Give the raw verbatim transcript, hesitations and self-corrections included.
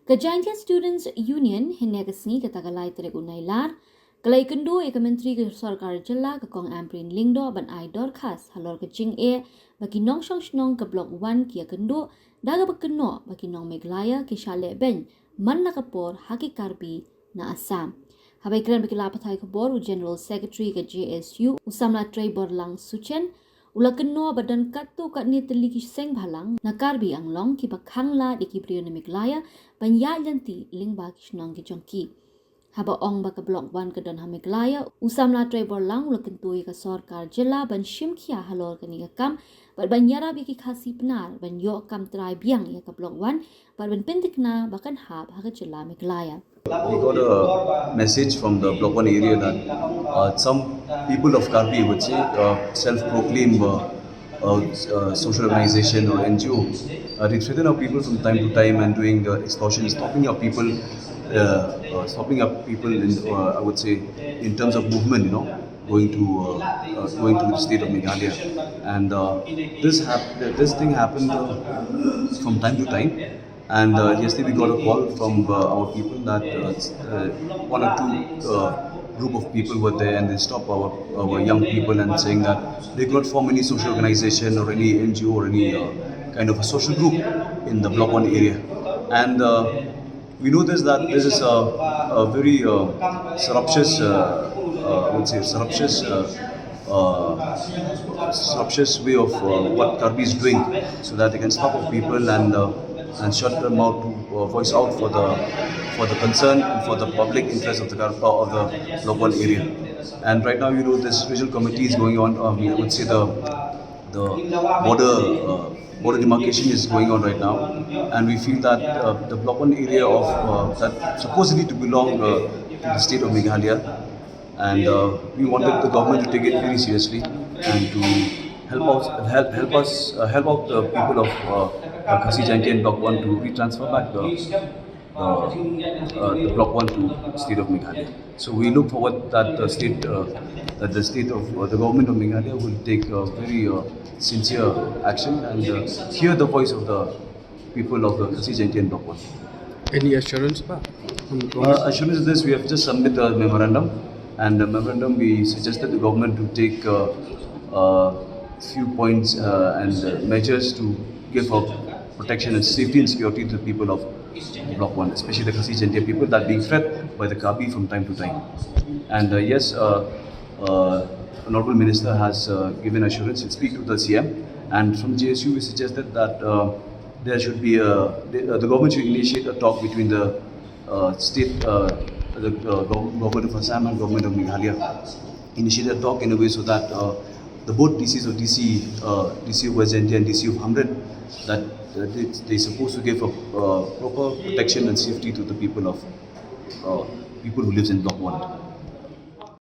Ka Jaintia Students Union, hynne ka sngi kata ka lai tarik u Nailar, ka la ïakynduh ïa ka Myntri ka Sorkar Jylla ka Kong Ampareen Lyngdoh ban ai dorkhas halor ka jingeh ba ki nongshong shnong ka Block One ki ïakynduh da kaba kynnoh ba ki nong Meghalaya ki shah leh beiñ man la ka por ha ki Karbi na Assam. Haba ïakren bad ki lad pathai khubor u General Secretary ka J S U u samla Treiborlang Suchen u la kynnoh ba don katto katne tylli ki seng bhalang na Karbi Anglong kiba khang lad ïa ki briew na Meghalaya ban ïaid lynti lyngba ki shnong ki jong ki. Haba ong ba ka Block One ka don ha Meghalaya, u samla Treiborlang u la kyntu ïa ka Sorkar Jylla ban shim khia halor kane ka kam bad ban ïarap ïa ki Khasi Pnar ban ïoh kam trai biang ïa ka Block One bad ban pynthikna ba kan hap ha ka jylla Meghalaya. We got a message from the Block One area that uh, some people of Karbi, I would say, uh, self-proclaimed uh, uh, uh, social organization or N G O, uh, they threaten our people from time to time and doing uh, extortion, stopping our people, uh, uh, stopping our people in, uh, I would say, in terms of movement, you know, going to uh, uh, going to the state of Meghalaya. And uh, this hap- this thing happened uh, from time to time. And uh, yesterday we got a call from uh, our people that uh, s- uh, one or two uh, group of people were there and they stopped our, our young people and saying that they could not form any social organization or any N G O or any uh, kind of a social group in the Block One area. And uh, we know this that this is a, a very uh, surreptitious, uh, uh, I would say, surreptitious uh, uh, surreptitious way of uh, what Karbi is doing, so that they can stop our people and uh, and shut them out to uh, voice out for the for the concern and for the public interest of the Kar- uh, of the Block One area. And right now, you know, this regional committee is going on. Um, I would say the the border uh, border demarcation is going on right now, and we feel that uh, the Block One area of uh, that supposedly to belong uh, to the state of Meghalaya, and uh, we wanted the government to take it very seriously and to help us help help us uh, help out the people of uh, the Khasi Jaintia Block One to retransfer back the uh, uh, the Block One to state of Meghalaya. So we look forward that the state uh, that the state of uh, the government of Meghalaya will take a very uh, sincere action and uh, hear the voice of the people of the Khasi Jaintia Block One. Any assurance, pa? From Uh, assurance is this: we have just submitted a memorandum, and the memorandum we suggested the government to take uh, uh, few points uh, and uh, measures to give uh, protection and safety and security to the people of Block One, especially the Khasi Jaintia people that are being threatened by the Karbi from time to time. And uh, yes, uh, uh, Honorable Minister has uh, given assurance. He'll speak to the C M, and from J S U we suggested that uh, there should be a, the, uh, the government should initiate a talk between the uh, state, uh, the uh, gov- government of Assam and government of Meghalaya. Initiate a talk in a way so that uh, the both D Cs of D C, uh, D C of West Jaintia and D C of Hamren, that uh, they, they supposed to give a uh, proper protection and safety to the people of uh, people who lives in Block One.